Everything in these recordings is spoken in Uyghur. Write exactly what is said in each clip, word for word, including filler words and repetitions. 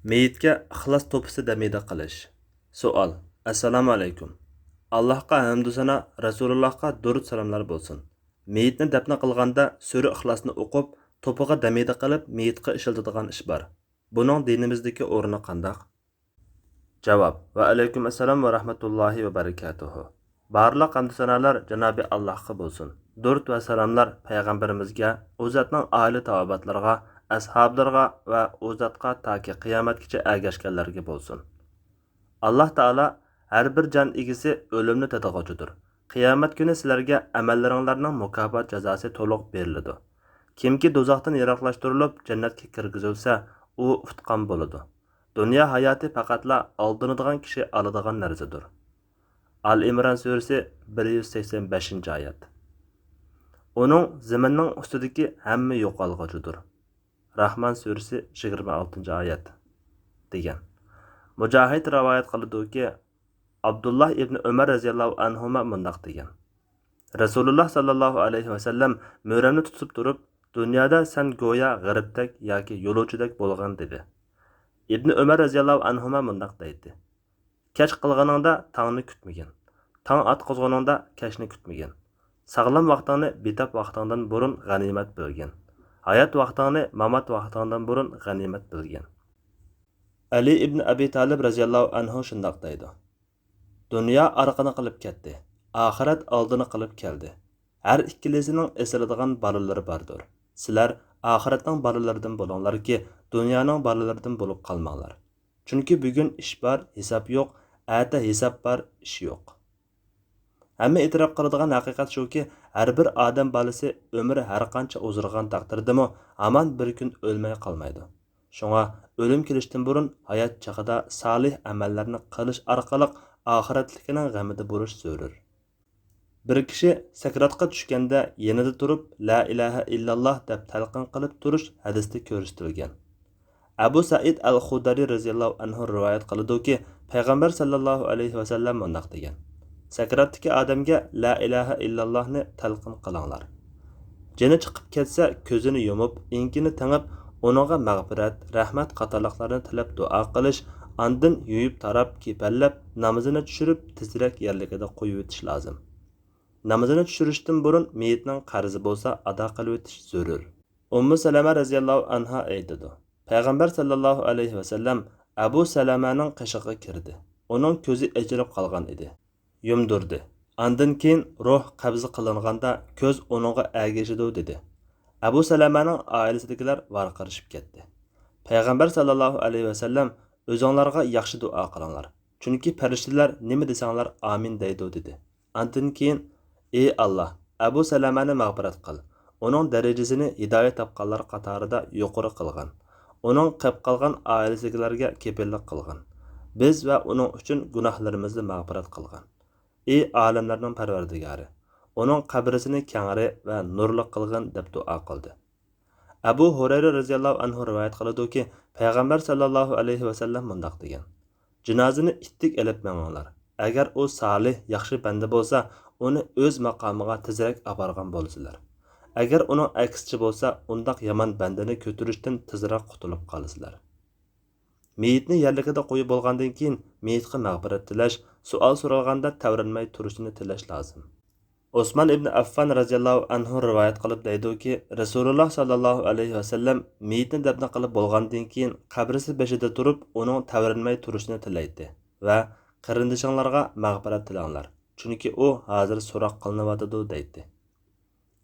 مېيىتكە ئىخلاس توپىسى دەمىدە قىلىش. سوئال. ئەسسالامۇ ئەلەيكۇم. ئاللاھقا ھەمدۇسانا، رەسۇلۇللاھقا دۇرۇت سالاملار بولسۇن. مېيىتنى دەپنە قىلغاندا سۈرە ئىخلاسنى ئوقۇپ، توپىغا دەمىدە قىلىپ، مېيىتقا ئىشلىتىدىغان ئىش بار. بۇنىڭ دىنىمىزدىكى ئورنى قانداق؟ جاۋاب. ۋەئەلەيكۇم ئەسسالام ۋە رەھمەتۇللاھى ۋە بەرىكاتۇھۇ. بارلىق ھەمدۇسانالار جانابى ئاللاھقا بولسۇن. دۇرۇت ۋە سالاملار پەيغەمبىرىمىزگە، ئۇ زاتنىڭ ئائىلە تاۋابىئاتلىرىغا، ئەسھابلىرىغا ۋە ئۇ زاتقا تاكى قىيامەتكىچە ئەگەشكەنلەرگە بولسۇن. ئاللاھ تائالا، ھەر بىر جان ئىگىسى ئۆلۈمنى تېتىغۇچىدۇر. قىيامەت كۈنى سىلەرگە ئەمەللىرىڭلارنىڭ مۇكاپات جازاسى تولۇق بېرىلىدۇ. كىمكى دوزاختىن يىراقلاشتۇرۇلۇپ جەننەتكە كىرگۈزۈلسە، ئۇ ئۇتقان بولىدۇ. دۇنيا ھاياتى پەقەتلا ئالدىنىدىغان كىشى ئالىدىغان نەرسىدۇر. ئال ئىمران سۈرىسى، بىر يۈز سەكسەن بەشىنچى ئايەت. ئۇنىڭ زېمىننىڭ ئۈستىدىكى ھەممە يوقالغۇچىدۇر. راھمان سۈرىسى، يىگىرمە ئالتىنچى ئايەت، دېگەن. مۇجاھىد رىۋايەت قىلىدۇكى، ئابدۇللا ئىبنى ئۆمەر رەزىياللاھۇ ئەنھۇما مۇنداق دېگەن: رەسۇلۇللا ساللاللاھۇ ئەلەيھى ۋەسەللەم مۈرەمنى تۇتۇپ تۇرۇپ، دۇنيادا سەن گويا غېرىبتەك ياكى يولۇچىدەك بولغىن، دېدى. ئىبنى ئۆمەر رەزىياللاھۇ ئەنھۇما مۇنداق دەيتتى: كەچ قىلغىنىڭدا تاڭنى كۈتمىگىن، تاڭ ئاتقۇزغىنىڭدا كەچنى كۈتمىگىن. ساغلام ۋاقتىڭنى بىتاپ ۋاقتىڭدىن بۇرۇن غەنىيمەت بىلگىن. ھايات ۋاقتىڭنى مامات ۋاقتىڭدىن بۇرۇن غەنىيمەت بىلگىن. ئەلى ئىبن ئەبى تالىب رەزىياللاھۇ ئەنھۇ شۇنداق دەيدۇ: دۇنيا ئارقىنى قىلىپ كەتتى، ئاخىرەت ئالدىنى قىلىپ كەلدى. ھەر ئىككىلىسىنىڭ ئېسىلىدىغان بالىلىرى باردۇر. سىلەر ئاخىرەتنىڭ بالىلىرىدىن بولۇڭلاركى، دۇنيانىڭ بالىلىرىدىن بولۇپ قالماڭلار. چۈنكى بۈگۈن ئىش بار، ھېساب يوق، ئەتە ھېساب بار، ئىش يوق. ھەممە ئېتىراپ قىلىدىغان ھەقىقەت شۇكى، ھەر بىر ئادەم بالىسى ئۆمرى ھەرقانچە ئۇزىرىغان تەقدىردىمۇ، ھامان بىر كۈن ئۆلمەي قالمايدۇ. شۇڭا ئۆلۈم كېلىشتىن بۇرۇن ھايات چېغىدا سالىھ ئەمەللەرنى قىلىش ئارقىلىق ئاخىرەتلىكىنىڭ غېمىدە بولۇش زۆرۈر. بىر كىشى سەكراتقا چۈشكەندە يېنىدا تۇرۇپ، لا ئىلاھە ئىللاللاھ دەپ تەلقىن قىلىپ تۇرۇش ھەدىستە كۆرسىتىلگەن. ئەبۇ سەئىد ئەل خۇدرى رەزىياللاھۇ ئەنھۇ رىۋايەت قىلىدۇكى، پەيغەمبەر ساللاللاھۇ ئەلەيھى ۋەسەللەم مۇنداق دېگەن: سەكراتتىكى ئادەمگە لا ئىلاھە ئىللاللاھنى تەلقىن قىلىڭلار. جېنى چىقىپ كەتسە، كۆزىنى يۇمۇپ، ئېڭىكىنى تېڭىپ، ئۇنىڭغا مەغپىرەت، رەھمەت قاتارلىقلارنى تىلەپ دۇئا قىلىش، ئاندىن يۇيۇپ تاراپ، كېپەنلەپ، نامىزىنى چۈشۈرۈپ، تېزرەك يەرلىكىدە قويۇۋېتىش لازىم. نامىزىنى چۈشۈرۈشتىن بۇرۇن مېيىتنىڭ قەرزى بولسا ئادا قىلىۋېتىش زۆرۈر. ئۇممۇ سەلەمە رەزىياللاھۇ ئەنھا ئېيتىدۇ، پەيغەمبەر ساللاللاھۇ ئەلەيھى ۋەسەللەم ئەبۇ سەلەمەنىڭ قېشىغا كىردى. ئۇنىڭ كۆزى ئېچىلىپ قالغان ئىدى. يۇمدۇردى. ئاندىن كېيىن روھ قەبزە قىلىنغاندا كۆز ئۇنىڭغا ئەگىشىدۇ، دېدى. ئەبۇ سەلەمەنىڭ ئائىلىسىدىكىلەر ۋارقىرىشىپ كەتتى. پەيغەمبەر ساللاللاھۇ ئەلەيھى ۋەسەللەم، ئۆزۈڭلارغا ياخشى دۇئا قىلىڭلار، چۈنكى پەرىشتىلەر نېمە دېسەڭلار ئامىن دەيدۇ، دېدى. ئاندىن كېيىن، ئى ئاللا، ئەبۇ سەلەمەنى مەغپىرەت قىل، ئۇنىڭ دەرىجىسىنى ھىدايەت تاپقانلار قاتارىدا يۇقىرى قىلغىن، ئۇنىڭ قېپ قالغان ئائىلىسىدىكىلەرگە كېپىللىك قىلغىن، بىز ۋە ئۇنىڭ ئۈچۈن گۇناھلىرىمىزنى مەغپىرەت قىلغىن. ئى ئالەملەرنىڭ پەرۋەردىگارى، ئۇنىڭ قەبرىسىنى كەڭرى ۋە نۇرلۇق قىلغىن، دەپ دۇئا قىلدى. ئەبۇ ھۇرەيرە رەزىياللاھۇ ئەنھۇ رىۋايەت قىلىدۇكى، پەيغەمبەر ساللاللاھۇ ئەلەيھى ۋەسەللەم مۇنداق دېگەن: جىنازىنى ئىتتىك ئېلىپ مېڭىڭلار. ئەگەر ئۇ سالىھ، ياخشى بەندە بولسا، ئۇنى ئۆز ماقامىغا تېزرەك ئاپارغان بولىسىلەر. ئەگەر ئۇنىڭ ئەكسىچە بولسا، ئۇنداق يامان بەندىنى كۆتۈرۈشتىن تېزرەك قۇتۇلۇپ قالىسىلەر. مېيىتنى يەرلىكىدە قويۇپ بولغاندىن كېيىن، مېيىتقا مەغپىرەت تىلەش، سوئال سورالغاندا تەۋرەنمەي تۇرۇشنى تىلەش لازىم. ئوسمان ئىبن ئەففان رەزىياللاھۇ ئەنھۇ رىۋايەت قىلىپ دەيدۇكى، رەسۇلۇللا ساللاللاھۇ ئەلەيھى ۋەسەللەم مېيىتنى دەپنە قىلىپ بولغاندىن كېيىن، قەبرىسى بېشىدا تۇرۇپ، ئۇنىڭ تەۋرەنمەي تۇرۇشىنى تىلەيتتى ۋە قېرىندىشىڭلارغا مەغپىرەت تىلەڭلار، چۈنكى ئۇ ھازىر سوراق قىلىنىۋاتىدۇ، دەيتتى.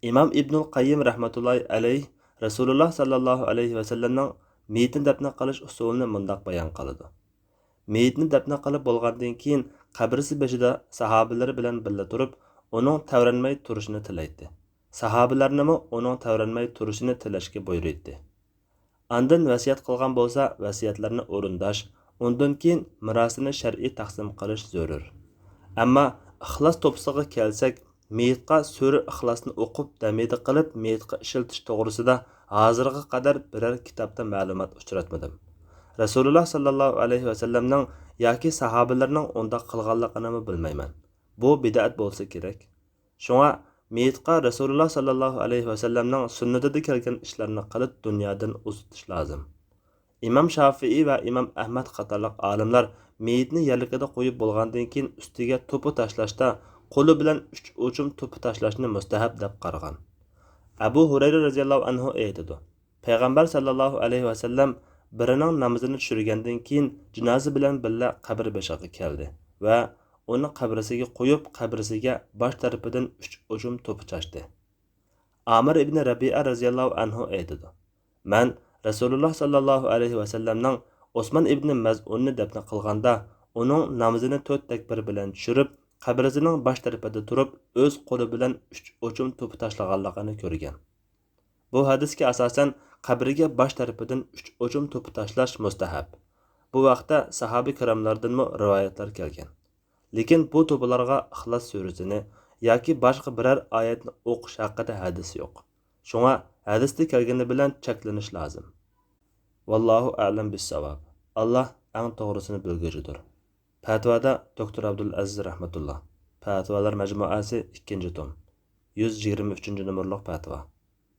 ئىمام ئىبنۇل قەييىم رەھمەتۇللاھى ئەلەيھ رەسۇلۇللا ساللاللاھۇ ئەلەيھى ۋەسەللەمنىڭ مېيىتنى دەپنە قىلىش ئۇسۇلىنى مۇنداق بايان قىلىدۇ. مېيىتنى دەپنە قىلىپ بولغاندىن كېيىن، قەبرىسى بېشىدا ساھابىلىرى بىلەن بىللە تۇرۇپ، ئۇنىڭ تەۋرەنمەي تۇرۇشىنى تىلەيتتى. ساھابىلەرنىمۇ ئۇنىڭ تەۋرەنمەي تۇرۇشىنى تىلەشكە بۇيرۇيتتى. ئاندىن ۋەسىيەت قىلغان بولسا، ۋەسىيەتلەرنى ئورۇنداش، ئۇندىن كېيىن مىراسىنى شەرئىي تەقسىم قىلىش زۆرۈر. ئەمما ئىخلاس توپىسىغا كەلسەك، مېيىتقا سۈرە ئىخلاسنى ئوقۇپ، دەمىدە قىلىپ، مېيىتقا ئىشلىتىش توغرىسىدا ھازىرغا قەدەر بىرەر كىتابتا مەلۇمات ئۇچراتمىدىم. رەسۇلۇللا ساللاللاھۇ ئەلەيھى ۋەسەللەمنىڭ ياكى ساھابىلەرنىڭ ئۇنداق قىلغانلىقىنىمۇ بىلمەيمەن. بۇ بىدئەت بولسا كېرەك. شۇڭا مېيىتقا رەسۇلۇللا ساللاللاھۇ ئەلەيھى ۋەسەللەمنىڭ سۈننىتىدە كەلگەن ئىشلارنى قىلىپ دۇنيادىن ئۇزىتىش لازىم. ئىمام شافىئىي ۋە ئىمام ئەھمەد قاتارلىق ئالىملار مېيىتنى يەرلىكىدە قويۇپ بولغاندىن كېيىن ئۈستىگە توپا تاشلاشتا قولى بىلەن ئۈچ ئوچۇم توپا تاشلاشنى مۇستەھەب دەپ قارىغان. ئەبۇ ھۇرەيرە رەزىياللاھۇ ئەنھۇ ئېيتىدۇ، پەيغەمبەر سەللەللاھۇ ئەلەيھى ۋەسەللەم بىرىنىڭ نامىزىنى چۈشۈرگەندىن كېيىن جىنازا بىلەن بىللە قەبرە بېشىغا كەلدى ۋە ئۇنى قەبرىسىگە قويۇپ، قەبرىسىگە باش تەرىپىدىن ئۈچ ئوچۇم توپا چاچتى. ئامىر ئىبنى رەبىئە رەزىياللاھۇ ئەنھۇ ئېيتىدۇ، مەن رەسۇلۇللاھ سەللەللاھۇ ئەلەيھى ۋەسەللەمنىڭ ئوسمان ئىبنى مەزئۇننى دەپنە قىلغاندا، ئۇنىڭ نامىزىنى تۆت تەكبىر بىلەن چۈشۈرۈپ، قەبرىسىنىڭ باش تەرىپىدە تۇرۇپ، ئۆز قولى بىلەن ئۈچ ئوچۇم توپا تاشلىغانلىقىنى كۆرگەن. بۇ ھەدىسكە ئاساسەن، قەبرىگە باش تەرىپىدىن ئۈچ ئوچۇم توپا تاشلاش مۇستەھەب. بۇ ھەقتە ساھابە كىراملاردىنمۇ رىۋايەتلەر كەلگەن. لېكىن بۇ توپىلارغا ئىخلاس سۈرىسىنى ياكى باشقا بىرەر ئايەتنى ئوقۇش ھەققىدە ھەدىس يوق. شۇڭا ھەدىستە كەلگىنى بىلەن چەكلىنىش لازىم. ۋاللاھۇ ئەلەم بىسساۋاب. ئاللاھ ئەڭ توغرىسىنى بىلگۈچىدۇر. پەتىۋادا دوكتور ئابدۇلئەزىز رەھمەتۇللا. پەتىۋالار مەجمۇئەسى، ئىككىنچى توم. يۈز يىگىرمە ئۈچىنچى نومۇرلۇق پەتىۋا.